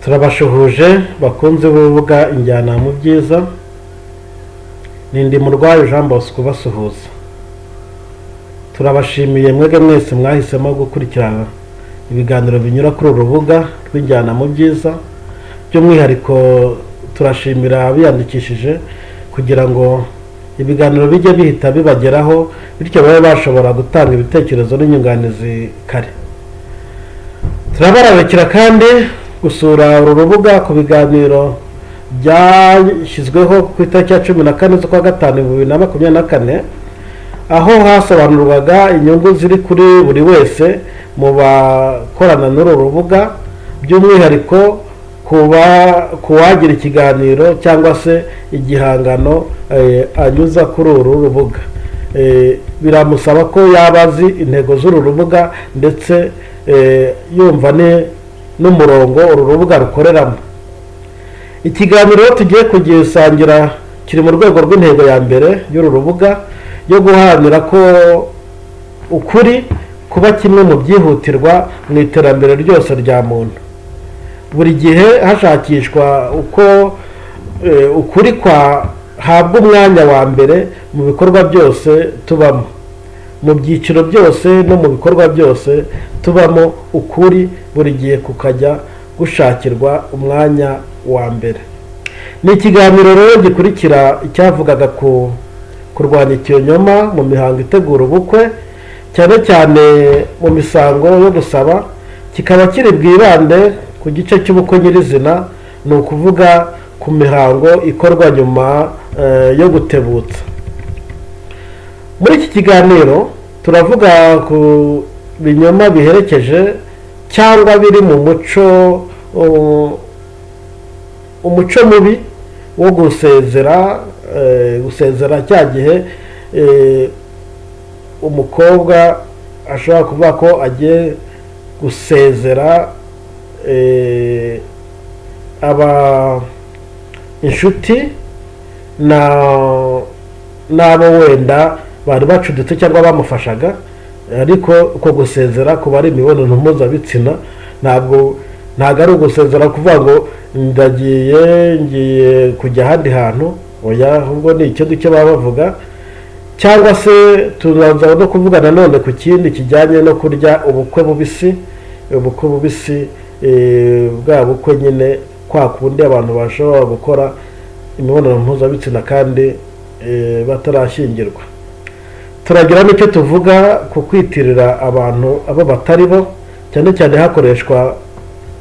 Turabashuhuje bakunze b'urubuga Injyana mu Byiza. Ni Ndimurwayo Jean Bosco ubasuhuza. Turabashimiye mwebwe mwese mwahisemo gukurikirana ibiganiro binyura kuri uru rubuga rw'Injyana mu Byiza. By'umwihariko turashimira abiyandikishije kugira ngo ibiganiro bijye bihita bibageraho, bityo babe bashobora gutanga ibitekerezo n'inyunganizi kare. Turabararikira kandi gusura uru rubuga ku biganiro byashyizweho ku itariki ya 14 z'ukwa gatanu 2024, aho hasobanurwaga inyungu ziri kuri buri wese mu bakorana n'uru rubuga, by'umwihariko ku wagira ikiganiro cyangwa se igihangano anyuza kuri uru rubuga. Biramusaba ko yaba azi intego z'uru rubuga, ndetse yumva n'umurongo uru rubuga rukoreramo. Ikiganiro tugiye kugisangira kiri mu rwego rw'intego ya mbere y'uru rubuga yo guharanira ko ukuri kuba kimwe mu byihutirwa mu iterambere ryose rya muntu, buri gihe hashakishwa uko ukuri kwahabwa umwanya wa mbere mu bikorwa byose tubamo, mu byiciro byose no mu bikorwa byose tubamo, ukuri buri gihe kukajya gushakirwa umwanya wa mbere. Ni ikiganiro rero gikurikira icyavugaga ku kurwanya ikinyoma mu mihango itegura ubukwe, cyane cyane mu misango yo gusaba, kikaba kiri bwibande ku gice cy'ubukwe nyirizina, ni ukuvuga ku mihango ikorwa nyuma yo gutebutsa. Muri iki kiganiro turavuga ku binyoma biherekeje cyangwa biri mu muco, umuco mubi wo gusezera, gusezera cya gihe umukobwa ashobora kuvuga ko agiye gusezera aba inshuti na n'abo wenda bari bacuditse cyangwa bamufashaga, ariko uko gusezera kuba ari imibonano mpuzabitsina. Ntabwo ari ugusezera kuvuga ngo ndagiye, ngiye kujya ahandi hantu, oya, ahubwo ni icyo ngicyo baba bavuga. Cyangwa se turaza no kuvuga nanone ku kindi kijyanye no kurya ubukwe bubisi. Ubukwe bubisi, bwa bukwe nyine kwa kundi abantu bashobora gukora imibonano mpuzabitsina kandi batarashyingirwa. Turagira n'icyo tuvuga ku kwitirira abantu abo batari bo, cyane cyane hakoreshwa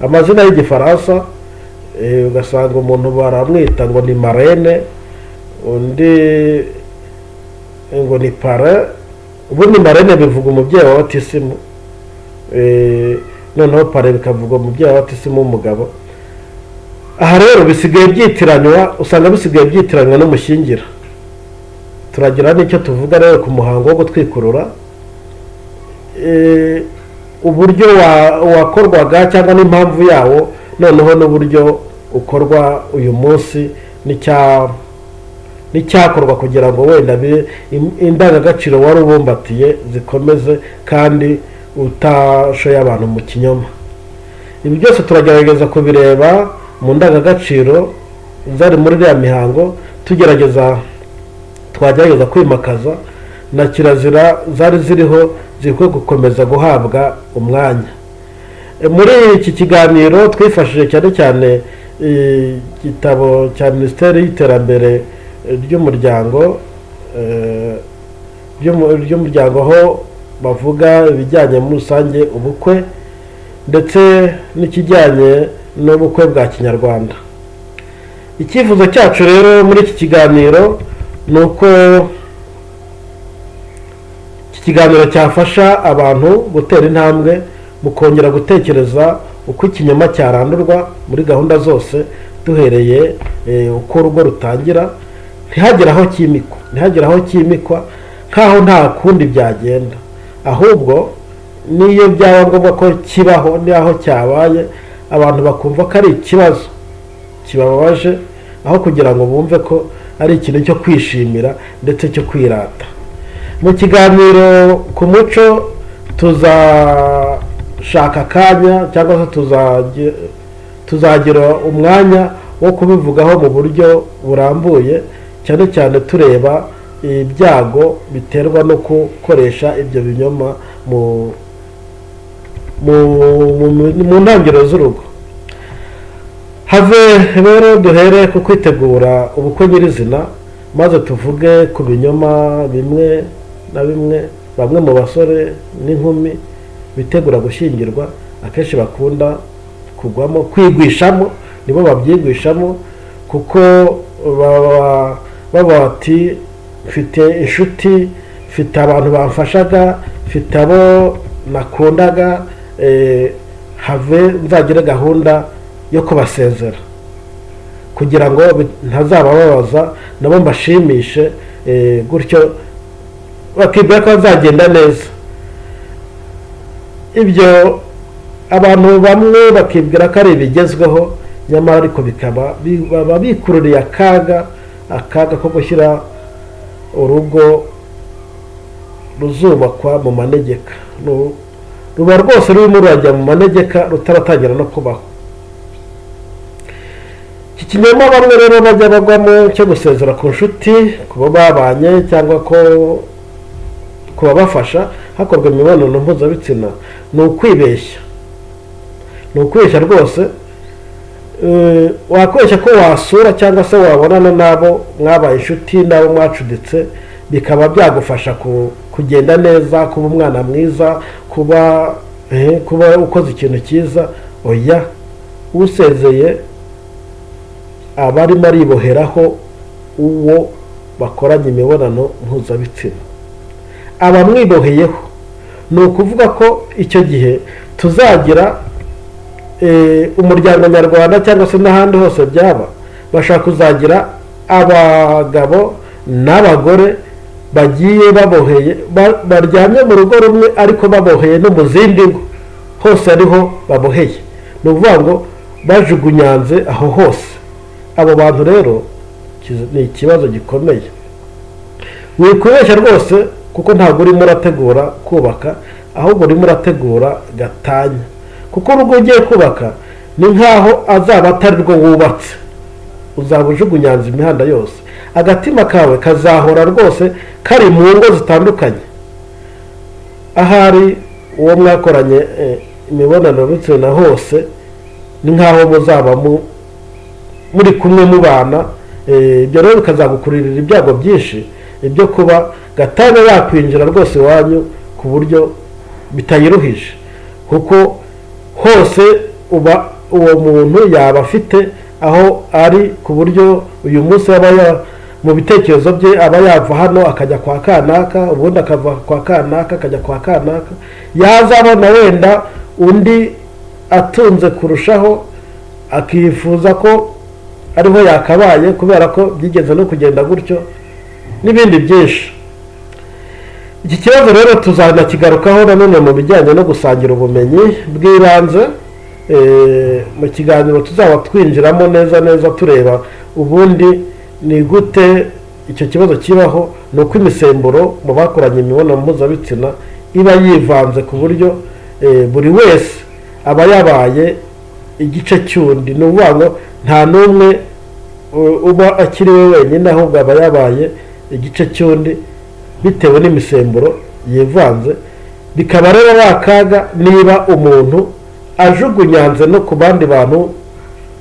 amazina y'Igifaransa, ugasanga umuntu baramwita ngo ni marraine, undi ngo ni parrain. Ubundi marraine bivuga umubyeyi wa batisimu, noneho parrain bikavuga umubyeyi wa batisimu w'umugabo. Aha rero bisigaye byitiranywa, usanga bisigaye byitiranywa n'umushyingira. Turagira n'icyo tuvuga rero ku muhango wo gutwikurura, uburyo wakorwaga cyangwa n'impamvu yawo, noneho n'uburyo ukorwa uyu munsi, n'icyakorwa kugira ngo wenda indangagaciro wari ubumbatiye zikomeze kandi utashoye abantu mu kinyoma. Ibi byose turagerageza kubireba mu ndangagaciro zari muri iriya mihango, tugerageza twagerageza kwimakaza na kirazira zari ziriho zikwiye gukomeza guhabwa umwanya. Muri iki kiganiro twifashishije cyane cyane igitabo cya Minisiteri y'Iterambere ry'Umuryango, ry'umuryango, aho bavuga ibijyanye muri rusange ubukwe ndetse n'ikijyanye n'ubukwe bwa kinyarwanda. Icyifuzo cyacu rero muri iki kiganiro ni uko iki kiganiro cyafasha abantu gutera intambwe mu kongera gutekereza uko ikinyoma cyarandurwa muri gahunda zose, duhereye uko urugo rutangira, ntihagere aho cyimikwa, ntihagere aho cyimikwa nk'aho nta kundi byagenda, ahubwo n'iyo byaba ngombwa ko kibaho n'aho cyabaye, abantu bakumva ko ari ikibazo kibababaje aho kugira ngo bumve ko ari ikintu cyo kwishimira ndetse cyo kwirata. Mu kiganiro ku muco tuzashaka akanya cyangwa se Tuzagira umwanya wo kubivugaho mu buryo burambuye, cyane cyane tureba ibyago biterwa no gukoresha ibyo binyoma mu ntangiriro z'urugo. Have rero duhere ku kwitegura ubukwe nyirizina, maze tuvuge ku binyoma bimwe na bimwe bamwe mu basore n'inkumi bitegura gushyingirwa akenshi bakunda kugwamo, kwigwishamo. Nibo babyigwishamo, kuko baba bati: "Mfite inshuti, mfite abantu bamfashaga, mfite abo nakundaga, have nzagire gahunda yo kubasezera kugira ngo ntazabababaza, nabo mbashimishe." Gutyo bakibwira ko bazagenda neza. Ibyo abantu bamwe bakibwira ko ari ibigezweho, nyamara ariko bikaba baba bikururiye akaga, akaga ko gushyira urugo ruzubakwa mu manegeka. Ruba rwose rurimo rurajya mu manegeka rutaratangira no kubaho. Iki kinyoma bamwe rero bajya bagwamo cyo gusezera ku nshuti, ku bo babanye cyangwa ko kubabafasha hakorwa imibonano mpuzabitsina, ni ukwibeshya, ni ukwibeshya rwose. Wakwibeshya ko wasura cyangwa se wabonana n'abo mwabaye inshuti, n'abo mwacuditse, bikaba byagufasha kugenda neza, kuba umwana mwiza, kuba ukoze ikintu cyiza. Oya, usezeye aba arimo ariboheraho uwo bakoranye imibonano mpuzabitsina, aba amwiboheyeho. Ni ukuvuga ko icyo gihe tuzagira umuryango nyarwanda cyangwa se n'ahandi hose byaba, bashaka kuzagira abagabo n'abagore bagiye baboheye, baryamye mu rugo rumwe ariko baboheye no mu zindi ngo hose ariho baboheye. Ni ukuvuga ngo bajugunyanze aho hose. Abo bantu rero ni ikibazo gikomeye. Wikubeshya rwose, kuko ntabwo urimo urategura kubaka, ahubwo urimo urategura gatanya, kuko urugo ugiye kubaka ni nk'aho azaba atari rwo wubatse. Uzaba ujugunyanze imihanda yose, agatima kawe kazahora rwose kari mu ngo zitandukanye. Ahari uwo mwakoranye imibonano bitsina hose ni nk'aho muzaba muri kumwe mubana. Ibyo rero bikazagukuririra ibyago byinshi, ibyo kuba gatanya yakwinjira rwose iwanyu ku buryo bitayiruhije, kuko hose uba uwo muntu yaba afite aho ari, ku buryo uyu munsi aba mu bitekerezo bye aba yava hano akajya kwa kanaka, ubundi akava kwa kanaka akajya kwa kanaka. Yazabona wenda undi atunze kurushaho, akifuza ko ariho yakabaye, kubera ko byigeze no kugenda gutyo, n'ibindi byinshi. Iki kibazo rero tuzanakigarukaho nanone mu bijyanye no gusangira ubumenyi bw'ibanze, mu kiganiro tuzaba twinjiramo neza neza, tureba ubundi ni gute icyo kibazo kibaho. Ni uko imisemburo mu bakoranye imibonano mpuzabitsina iba yivanze, ku buryo buri wese aba yabaye igice cy'undi. Ni ukuvuga ngo nta n'umwe uba akiri we wenyine, ahubwo aba yabaye igice cy'undi bitewe n'imisemburo yivanze. Bikaba rero ari akaga niba umuntu ajugunyanze no ku bandi bantu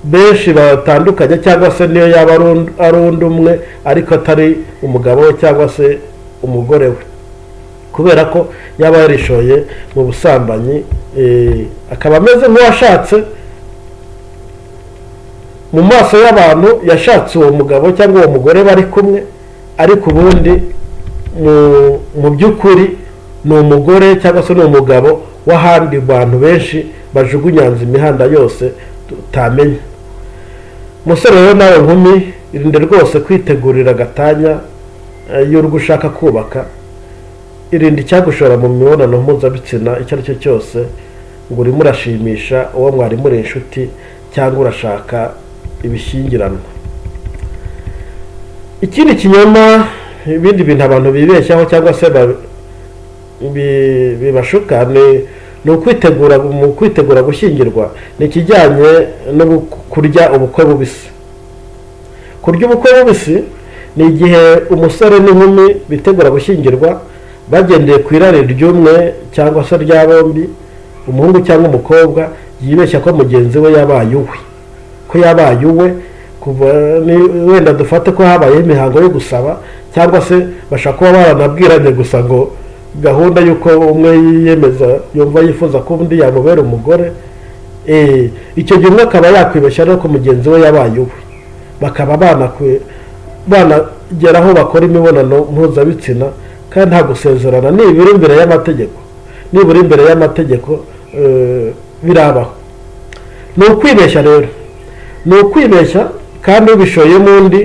benshi batandukanye, cyangwa se niyo yaba ari undi umwe ariko atari umugabo we cyangwa se umugore we, kubera ko yaba yarishoye mu busambanyi, akaba ameze nk'uwashatse mu maso y'abantu, yashatse uwo mugabo cyangwa uwo mugore bari kumwe, ariko ubundi mu by'ukuri ni umugore cyangwa se ni umugabo w'ahandi bantu benshi bajugunyanze imihanda yose tutamenya. Umusore rero nawe nkumi, irinde rwose kwitegurira gatanya y'urugo ushaka kubaka. Irinde icyagushora mu mibonano mpuzabitsina icyo ari cyo cyose ngo urimo urashimisha uwo mwari muri inshuti cyangwa urashaka ibishyingiranwa. Ikindi kinyoma, ibindi bintu abantu bibeshyaho cyangwa se bibashuka, ni Ni ukwitegura, mu kwitegura gushyingirwa, ni ikijyanye no kurya ubukwe bubisi. Kurya ubukwe bubisi ni igihe umusore n'inkumi bitegura gushyingirwa bagendeye ku irari ry'umwe cyangwa se rya bombi, umuhungu cyangwa umukobwa yibeshya ko mugenzi we yabaye uwe, ko yabaye uwe kuva wenda dufate ko habayeho imihango yo gusaba, cyangwa se bashobora kuba baranabwiranye gusa ngo gahunda y'uko umwe yiyemeza, yumva yifuza ko undi yamubera umugore. Icyo gihe umwe akaba yakwibeshya rero ko mugenzi we yabaye uwe, bakaba banagera aho bakora imibonano mpuzabitsina kandi nta gusezerana nibura imbere y'amategeko, nibura imbere y'amategeko birabaho. Ni ukwibeshya rero, ni ukwibeshya, kandi ubishoyemo undi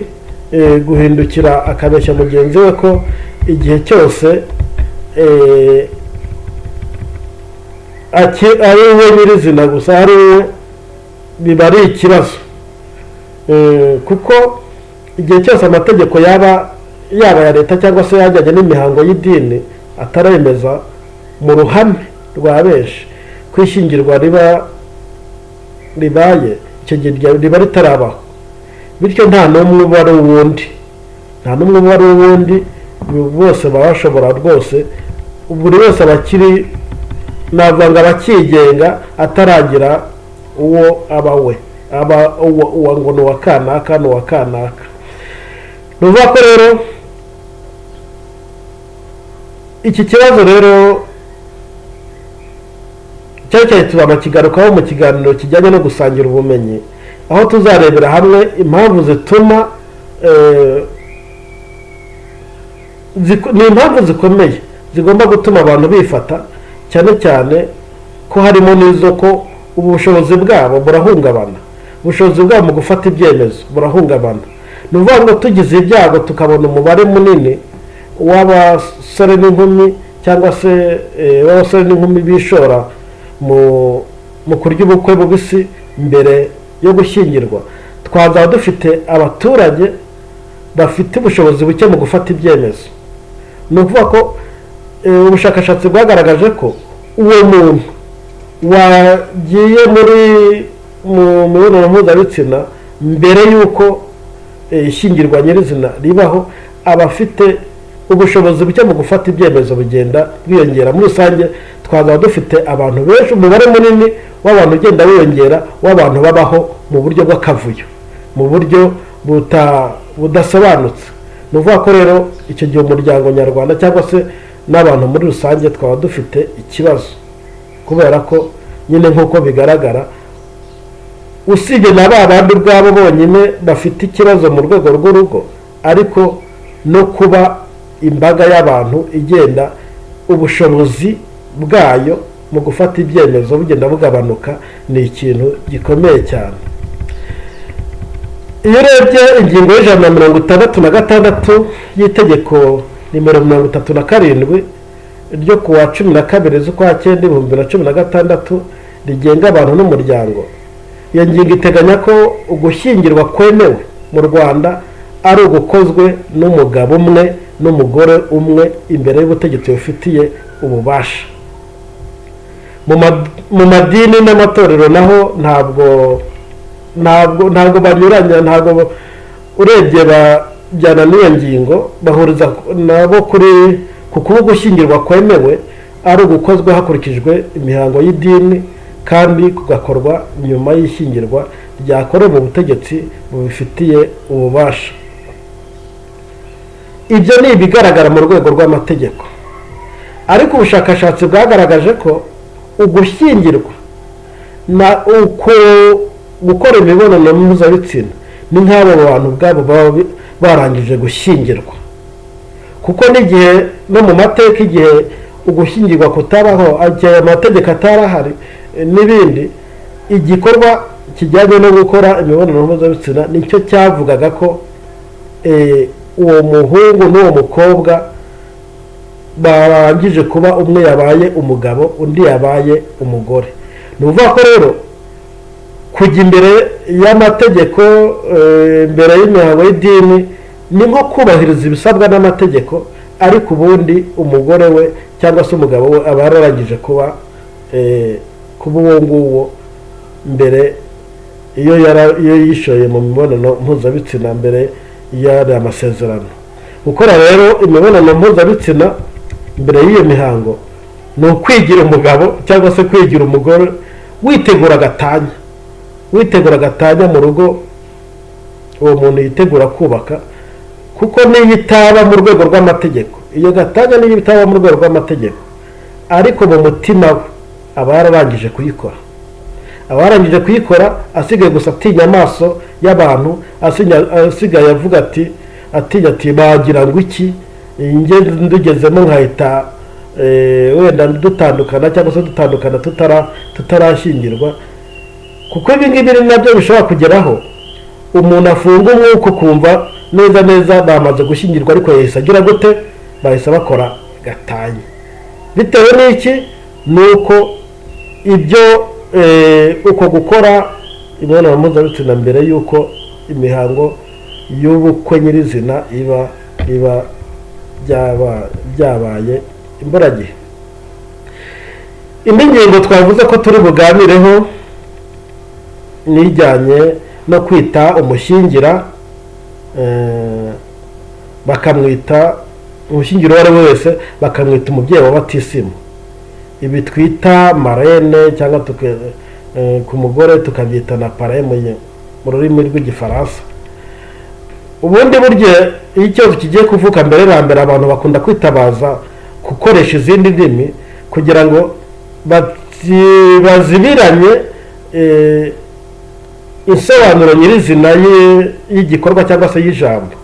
guhindukira akabeshya mugenzi we ko igihe cyose ari we nyirizina gusa, ari we, biba ari ikibazo. Kuko igihe cyose amategeko yaba aya leta cyangwa se yajyanye n'imihango y'idini ataremeza mu ruhame rwa benshi ko ishyingirwa riba ribaye, icyo gihe riba ritarabaho. Bityo nta n'umwe uba ari uwundi, nta n'umwe uba ari uwundi. Bose baba bashobora rwose, buri wese aba akiri, navuga ngo aba akigenga, ataragira uwo aba we, aba uwa ngo ni uwa kanaka, ni uwa kanaka. Ni ukuvuga ko rero iki kibazo rero cyari cyane tuzanakigarukaho mu kiganiro kijyanye no gusangira ubumenyi, aho tuzarebera hamwe impamvu zituma ni impamvu zikomeye zigomba gutuma abantu bifata, cyane cyane ko harimo n'izo ko ubushobozi bwabo burahungabana, ubushobozi bwabo mu gufata ibyemezo burahungabana. Ni ukuvuga ngo tugize ibyago tukabona umubare munini w'abasore n'inkumi, cyangwa se w'abasore n'inkumi bishora mu kurya ubukwe bubisi mbere yo gushyingirwa, twazaba dufite abaturage bafite ubushobozi buke mu gufata ibyemezo. Ni ukuvuga ko ubushakashatsi bwagaragaje ko uwo muntu wagiye mu mibonano mpuzabitsina mbere y'uko ishyingirwa nyirizina ribaho aba afite ubushobozi buke mu gufata ibyemezo, bugenda bwiyongera. Muri rusange twazaba dufite abantu benshi, umubare munini w'abantu ugenda wiyongera, w'abantu babaho mu buryo bw'akavuyo, mu buryo budasobanutse. Ni ukuvuga ko rero icyo gihe umuryango nyarwanda cyangwa se n'abantu muri rusange twaba dufite ikibazo, kubera ko nyine nk'uko bigaragara, usibye na ba bandi ubwabo bonyine bafite ikibazo mu rwego rw'urugo, ariko no kuba imbaga y'abantu igenda ubushobozi bwayo mu gufata ibyemezo bugenda bugabanuka, ni ikintu gikomeye cyane. Iyo urebye ingingo y'166 y'itegeko nimero 37 ryo ku wa 12 z'ukwa cyenda 2016 rigenga abantu n'umuryango, iyo ngingo iteganya ko ugushyingirwa kwemewe mu Rwanda ari ugukozwe n'umugabo umwe n'umugore umwe imbere y'ubutegetsi bufitiye ububasha. Mu madini n'amatorero naho ntabwo banyuranya, ntabwo urebye bajyana n'iyo ngingo, bahuriza nabo kuri ku kuba ugushyingirwa kwemewe ari ugukozwe hakurikijwe imihango y'idini kandi kugakorwa nyuma y'ishyingirwa ryakorewe mu butegetsi bubifitiye ububasha. Ibyo ni ibigaragara mu rwego rw'amategeko, ariko ubushakashatsi bwagaragaje ko ugushyingirwa na uko gukora imibonano mpuzabitsina ni nk'abo bantu ubwabo baba barangije gushyingirwa, kuko n'igihe no mu mateka igihe ugushyingirwa kutabaho, igihe amategeko atarahari n'ibindi, igikorwa kijyanye no gukora imibonano mpuzabitsina nicyo cyavugaga ko uwo muhungu n'uwo mukobwa barangije kuba, umwe yabaye umugabo undi yabaye umugore. Ni ukuvuga ko rero kujya imbere y'amategeko, imbere y'imihango y'idini, ni nko kubahiriza ibisabwa n'amategeko, ariko ubundi umugore we cyangwa se umugabo we aba yararangije kuba kuba uwo nguwo mbere iyo yishoye mu mibonano mpuzabitsina mbere y'ariya masezerano. Gukora rero imibonano mpuzabitsina mbere y'iyo mihango ni ukwigira umugabo cyangwa se kwigira umugore, witegura agatanya, witegura agatanya mu rugo uwo muntu yitegura kubaka, kuko niyo itaba mu rwego rw'amategeko, iyo gatanya niyo itaba mu rwego rw'amategeko, ariko mu mutima we aba yararangije kuyikora, aba yarangije kuyikora, asigaye gusa atinya amaso y'abantu, asigaye avuga ati, atinya ati bagira ngo iki, njye ndugezemo nkahita wenda dutandukana cyangwa se dutandukana tutarashyingirwa, kuko ibi ngibi nabyo bishobora kugeraho umuntu afunga umwuka ukumva neza neza bamaze gushyingirwa, ariko yahise agira gute, bahise bakora gatanya. Bitewe n'iki? Ni uko ibyo uko gukora imibonano mpuzabitsina mbere y'uko imihango y'ubukwe nyirizina iba byabaye imburagihe. Indi ngingo twavuze ko turi buganireho nijyanye no kwita umushyingira, bakamwita umushyingira uwo ari we wese, bakamwita umubyeyi wa batisimu, ibi twita marraine cyangwa ku mugore tukabyita na parrain mu rurimi rw'Igifaransa. Ubundi burya iyo ikibazo kigiye kuvuka, mbere na mbere abantu bakunda kwitabaza gukoresha izindi ndimi kugira ngo bazibiranye insobanuro nyirizina y'igikorwa cyangwa se y'ijambo.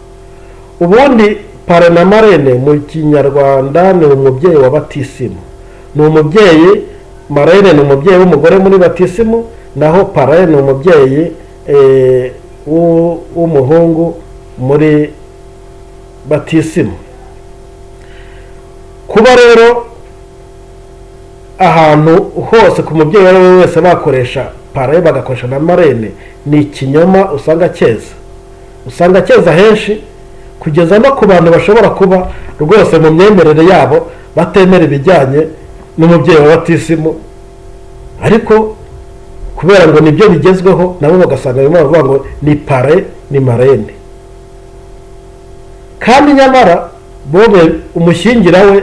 Ubundi parrain na marraine mu Kinyarwanda ni umubyeyi wa batisimu, ni umubyeyi. Marraine ni umubyeyi w'umugore muri batisimu, naho parrain ni umubyeyi w'umuhungu muri batisimu. Kuba rero ahantu hose ku mubyeyi uwo ari we wese bakoresha parrain bagakoresha na marraine ni ikinyoma usanga cyeza, usanga cyeza henshi, kugeza no ku bantu bashobora kuba rwose mu myemerere yabo batemera ibijyanye n'umubyeyi wa batisimu, ariko kubera ngo nibyo bigezweho nabo bagasanga barimo baravuga ngo ni parrain ni marraine, kandi nyamara bobe umushyingira we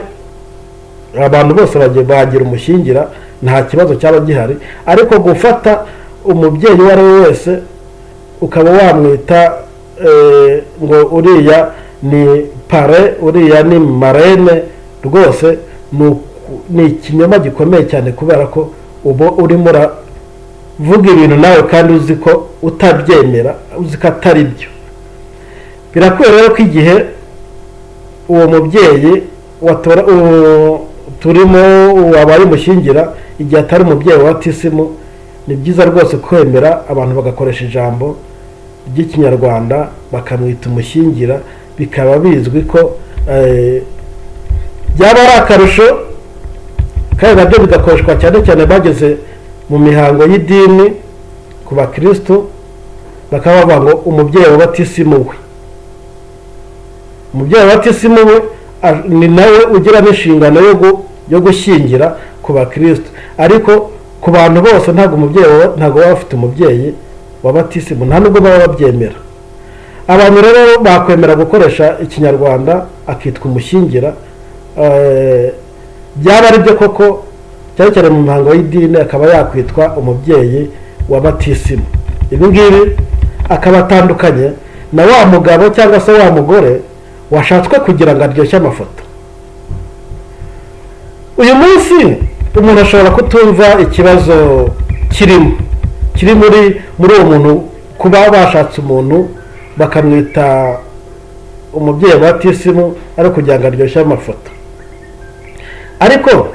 abantu bose bagira umushyingira, nta kibazo cyaba gihari. Ariko gufata umubyeyi uwo ari we wese ukaba wamwita ngo uriya ni parrain, uriya ni marraine, rwose ni ikinyoma gikomeye cyane, kubera ko uba urimo uravuga ibintu nawe kandi uzi ko utabyemera, uzi ko atari byo. Birakwiye rero ko igihe uwo mubyeyi watora turimo wabaye umushyingira, igihe atari umubyeyi wa batisimu, ni byiza rwose kwemera abantu bagakoresha ijambo ry'Ikinyarwanda bakamwita umushyingira, bikaba bizwi ko byaba ari akarusho, kandi nabyo bigakoreshwa cyane cyane bageze mu mihango y'idini ku bakirisitu, bakaba bavuga ngo umubyeyi wa batisimu we, umubyeyi wa batisimu we ni nawe ugira n'inshingano yo gushyingira ku bakirisitu. Ariko ku bantu bose ntabwo umubyeyi ntabwo baba bafite umubyeyi wa batisimu, nta nubwo baba babyemera. Abantu rero bakwemera gukoresha Ikinyarwanda akitwa umushyingira, byaba ari byo koko, cyane cyane mu mihango y'idini akaba yakwitwa umubyeyi wa batisimu. Ibi ngibi akaba atandukanye na wa mugabo cyangwa se wa mugore washatswe kugira ngo aryoshye amafoto. Uyu munsi umuntu ashobora kutumva ikibazo kirimo kiri muri uwo muntu, kuba bashatse umuntu bakamwita umubyeyi wa batisimu ari kugira ngo aryoshye amafoto. Ariko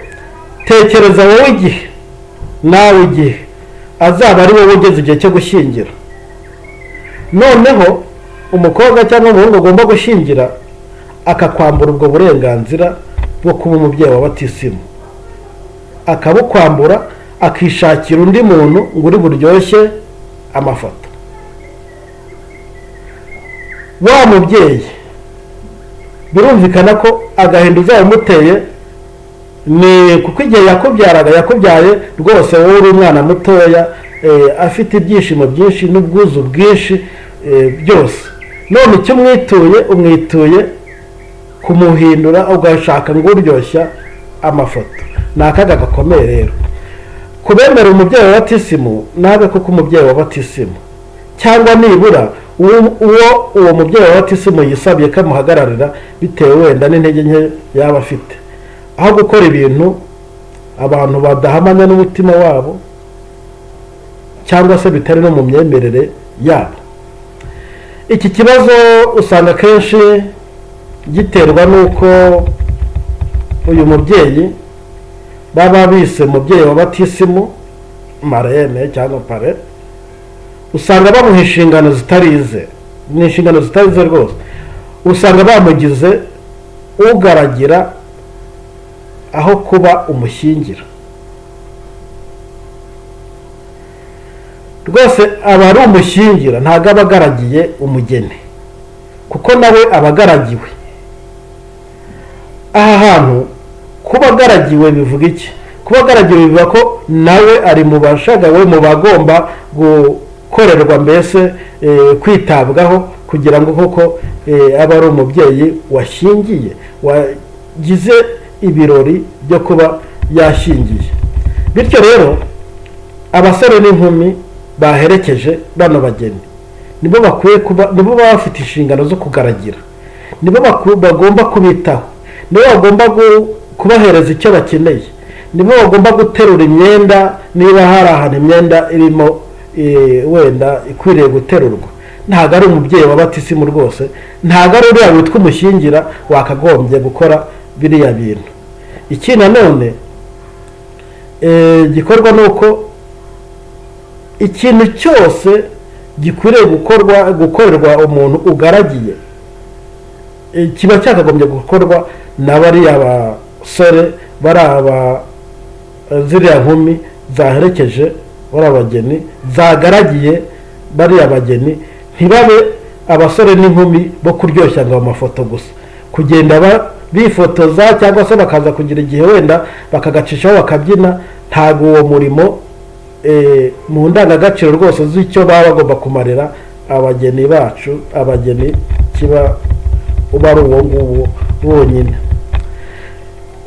tekereza wowe igihe nawe igihe azaba ari wowe ugeze igihe cyo gushyingira, noneho umukobwa cyangwa umuhungu agomba gushyingira akakwambura ubwo burenganzira bwo kuba umubyeyi wa batisimu, akabukwambura akishakira undi muntu ngo uri buryoshye amafoto. Wa mubyeyi birumvikana ko agahinda uzaba umuteye Ni kuko igihe yakubyaraga, yakubyaye rwose wowe uri umwana mutoya, afite ibyishimo byinshi n'ubwuzu bwinshi, byose. None icyo umwituye, umwituye kumuhindura, ugashaka ngo uryoshya amafoto. Ni akaga gakomeye rero kubemera umubyeyi wa batisimu, nabe kuko umubyeyi wa batisimu, cyangwa nibura uwo mubyeyi wa batisimu yisabiye ko amuhagararira, bitewe wenda n'intege nke yaba afite, aho gukora ibintu abantu badahamanya n'umutima wabo, cyangwa se bitari no mu myemerere yabo. Iki kibazo usanga akenshi giterwa n'uko uyu mubyeyi baba bise umubyeyi wa batisimu, marraine cyangwa parrain, usanga bamuha inshingano zitari ize. Ni inshingano zitari ize rwose. Usanga bamugize ugaragira aho kuba umushyingira. Rwose aba ari umushyingira, ntabwo aba agaragiye umugeni, kuko nawe aba agaragiwe. Aha hantu kuba agaragiwe bivuga iki? Kuba agaragiwe bivuga ko nawe ari mu bashagawe, mu bagomba gukorerwa, mbese kwitabwaho, kugira ngo koko abe ari umubyeyi washyingiye, wagize ibirori byo kuba yashyingiye. Bityo rero abasore n'inkumi baherekeje bano bageni nibo bakwiye kuba, nibo baba bafite inshingano zo kugaragira, nibo bagomba kubitaho, nibo bagomba kubahereza icyo bakeneye, nibo bagomba guterura imyenda niba hari ahantu imyenda irimo, wenda ikwiriye guterurwa. Ntabwo ari umubyeyi wa batisimu rwose, ntabwo ari uriya witwa umushyingira wakagombye gukora biriya bintu. Iki nanone gikorwa ni uko ikintu cyose gikwiriye gukorerwa umuntu ugaragiye, kiba cyakagombye gukorwa na bariya basore, bari aba ziriya nkumi zaherekeje bariya bageni, zagaragiye bariya bageni. Ntibabe abasore n'inkumi bo kuryoshya ngo amafoto gusa, kugenda bifotoza, cyangwa se bakaza kugira igihe wenda bakagacishaho bakabyina. Ntabwo uwo murimo, mu ndangagaciro rwose z'icyo baba bagomba kumarira abageni bacu, abageni, kiba uba ari uwo nguwo wonyine.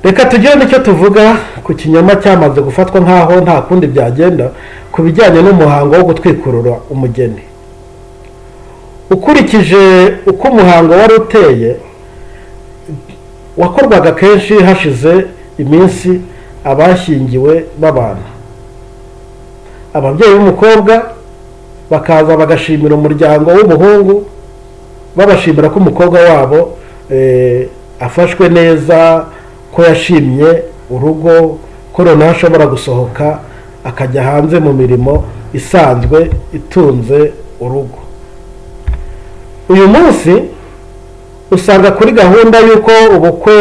Reka tugire n'icyo tuvuga ku kinyoma cyamaze gufatwa nk'aho nta kundi byagenda ku bijyanye n'umuhango wo gutwikurura umugeni. Ukurikije uko umuhango wari uteye, wakorwaga kenshi hashize iminsi abashyingiwe babana. Ababyeyi b'umukobwa bakaza bagashimira umuryango w'umuhungu, babashimira ko umukobwa wabo afashwe neza, ko yashimye urugo, ko noneho ashobora gusohoka akajya hanze mu mirimo isanzwe itunze urugo. Uyu munsi usanga kuri gahunda y'uko ubukwe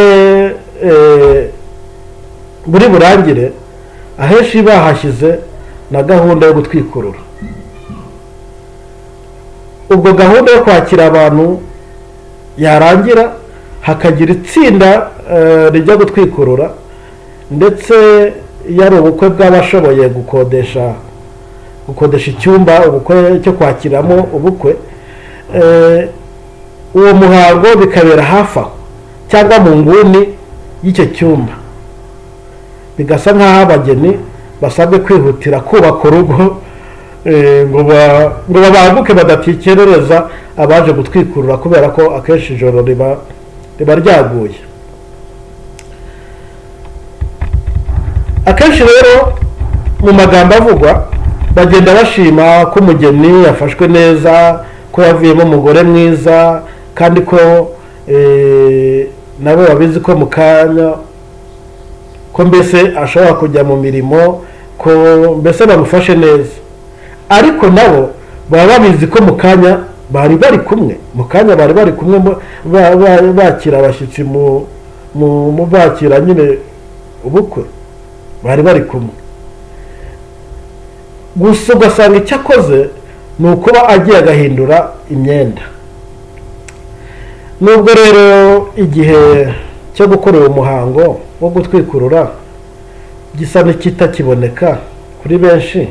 buri burangire, ahenshi bahashyize na gahunda yo gutwikurura. Ubwo gahunda yo kwakira abantu yarangira, hakagira itsinda rijya gutwikurura, ndetse iyo ari ubukwe bw'abashoboye gukodesha icyumba ubukwe cyo kwakiramo ubukwe, uwo muhango bikabera hafi aho cyangwa mu nguni y'icyo cyumba, bigasa nk'aho abageni basabwe kwihutira kubaka urugo, ngo babanguke badatikerereza abaje gutwikurura, kubera ko akenshi ijoro riba ryaguye. Akenshi rero mu magambo avugwa bagenda bashima ko umugeni yafashwe neza, ko yavuyemo umugore mwiza, kandi ko nabo babizi ko mu kanya ko mbese ashobora kujya mu mirimo, ko mbese bamufashe neza. Ariko nabo baba babizi ko mu kanya bari bari kumwe, mu kanya bari bari kumwe bakira abashyitsi, mu bakira nyine ubukwe, bari bari kumwe. Gusa ugasanga icyo akoze ni ukuba agiye agahindura imyenda. Nubwo rero igihe cyo gukora uwo muhango wo gutwikurura gisa n'ikitakiboneka kuri benshi,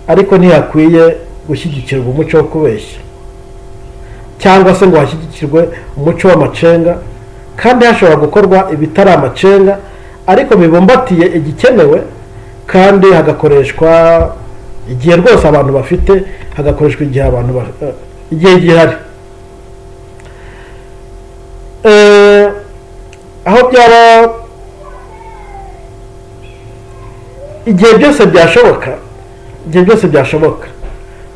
ariko ntihakwiye gushyigikirwa umuco wo kubeshya cyangwa se ngo hashyigikirwe umuco w'amacenga, kandi hashobora gukorwa ibitari amacenga ariko bibumbatiye igikenewe, kandi hagakoreshwa igihe rwose abantu bafite, hagakoreshwa igihe abantu igihe gihari. Aho byaba igihe byose byashoboka, igihe byose byashoboka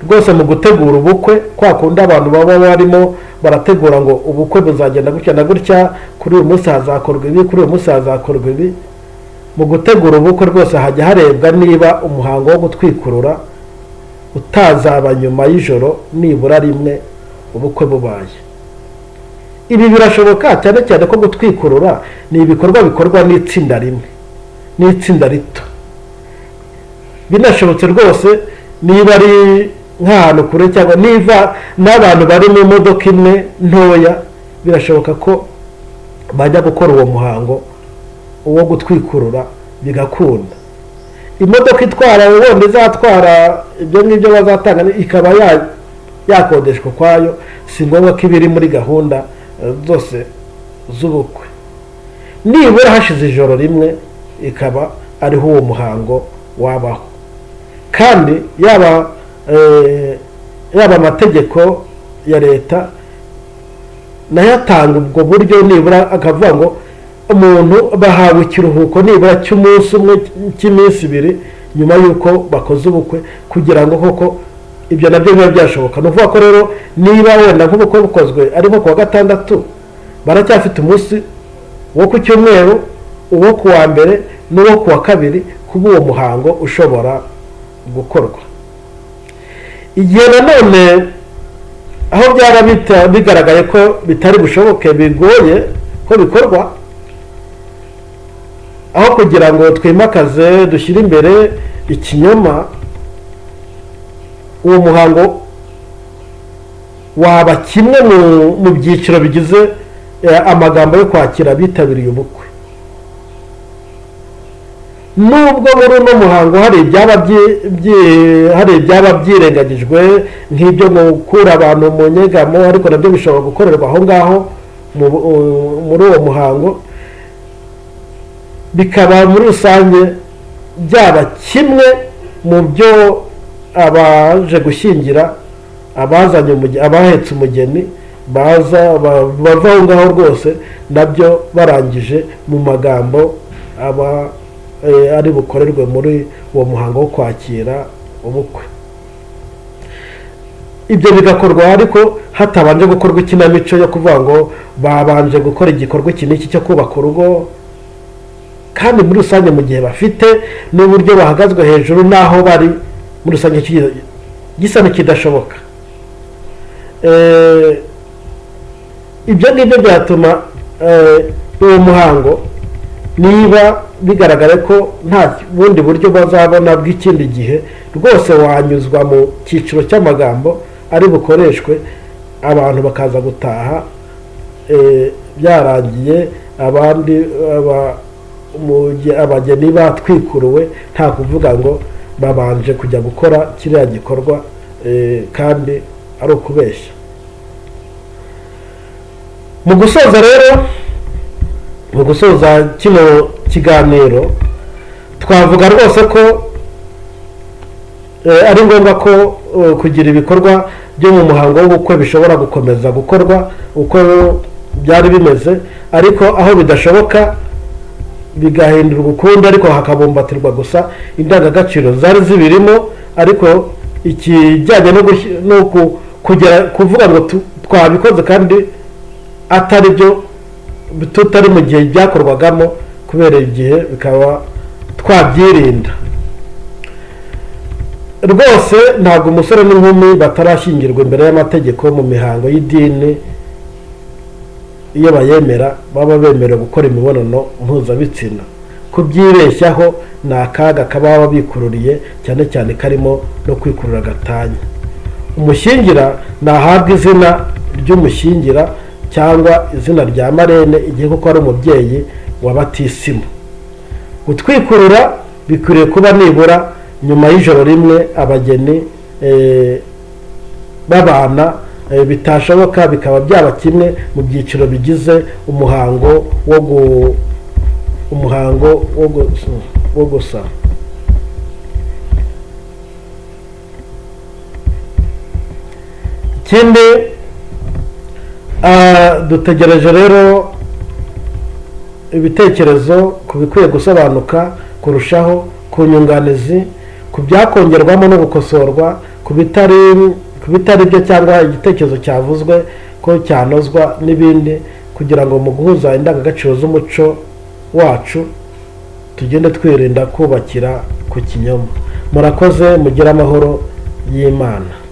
rwose mu gutegura ubukwe, kwa kundi abantu baba barimo barategura ngo ubukwe buzagenda gutya na gutya, kuri uyu munsi hazakorwa ibi, kuri uyu munsi hazakorwa ibi. Mu gutegura ubukwe rwose hajya harebwa niba umuhango wo gutwikurura utazaba nyuma y'ijoro nibura rimwe ubukwe bubaye. Ibi birashoboka cyane cyane ko gutwikurura ni ibikorwa bikorwa n'itsinda rimwe, n'itsinda rito. Binashobotse rwose niba ari nk'ahantu kure cyangwa niba n'abantu bari mu modoka imwe ntoya, birashoboka ko bajya gukora uwo muhango wo gutwikurura bigakunda. Imodoka itwara wenda izatwara ibyo ngibyo bazatanga ikaba yakodeshwa ukwayo, si ngombwa ko iba iri muri gahunda zose z'ubukwe. Nibura hashize ijoro rimwe ikaba ariho uwo muhango wabaho. Kandi yaba amategeko ya leta nayo atanga ubwo buryo, nibura akavuga ngo umuntu bahawe ikiruhuko nibura cy'umunsi umwe, cy'iminsi ibiri nyuma y'uko bakoze ubukwe, kugira ngo koko ibyo nabyo biba byashoboka. Ni ukuvuga ko rero niba wenda nk'ubukwe bukozwe ari nko ku wa gatandatu, baracyafite umunsi wo ku cyumweru, uwo ku wa mbere n'uwo ku wa kabiri kuba uwo muhango ushobora gukorwa. Igihe nanone aho byaba bigaragaye ko bitari bushoboke, bigoye ko bikorwa, aho kugira ngo twimakaze dushyire imbere ikinyoma, uwo muhango waba kimwe mu byiciro bigize amagambo yo kwakira abitabiriye ubukwe. Nubwo muri uno muhango hari ibyaba byirengagijwe nk'ibyo gukura abantu mu nyegamo, ariko nabyo bishobora gukorerwa aho ngaho muri uwo muhango, bikaba muri rusange byaba kimwe mu byo abaje gushyingira, abazanye abahetse umugeni baza bava aho ngaho rwose nabyo barangije mu magambo aba ari bukorerwe muri uwo muhango wo kwakira ubukwe. Ibyo bigakorwa ariko hatabanje gukorwa ikinamico yo kuvuga ngo babanje gukora igikorwa iki n'iki cyo kubaka urugo, kandi muri rusange mu gihe bafite n'uburyo bahagazwe hejuru n'aho bari muri rusange gisa n'ikidashoboka. Ibyo ngibyo byatuma uwo muhango niba bigaragara ko nta bundi buryo bazabona bw'ikindi gihe, rwose wanyuzwa mu cyiciro cy'amagambo ari bukoreshwe, abantu bakaza gutaha byarangiye, abandi abageni batwikuruwe, nta kuvuga ngo babanje kujya gukora kiriya gikorwa kandi ari ukubeshya. Mu gusoza rero, mu gusoza kino kiganiro, twavuga rwose ko ari ngombwa ko kugira ibikorwa byo mu muhango w'ubukwe bishobora gukomeza gukorwa uko byari bimeze, ariko aho bidashoboka bigahindurwa ukundi, ariko hakabumbatirwa gusa indangagaciro zari zibirimo. Ariko ikijyanye no kugera kuvuga ngo twabikoze kandi atari byo, tutari mu gihe byakorwagamo kubera igihe, bikaba twabyirinda rwose. Ntabwo umusore n'inkumi batarashyingirwa imbere y'amategeko mu mihango y'idini, iyo bayemera baba bemerewe gukora imibonano mpuzabitsina. Kubyibeshyaho ni akaga kaba bikururiye, cyane cyane karimo no kwikurura gatanya. Umushyingira ntahabwa izina ry'umushyingira cyangwa izina rya marene igihe kuko ari umubyeyi wa batisimu. Gutwikurura bikwiriye kuba nibura nyuma y'ijoro rimwe abageni babana, bitashoboka bikaba byaba kimwe mu byiciro bigize umuhango wo gusa. Ikindi, dutegereje rero ibitekerezo ku bikwiye gusobanuka kurushaho, ku nyunganizi, ku byakongerwamo no gukosorwa, ku bitari byo cyangwa igitekerezo cyavuzwe ko cyanozwa n'ibindi, kugira ngo mu guhuza indangagaciro z'umuco wacu tugende twirinda kubakira ku kinyoma. Murakoze, mugire amahoro y'Imana.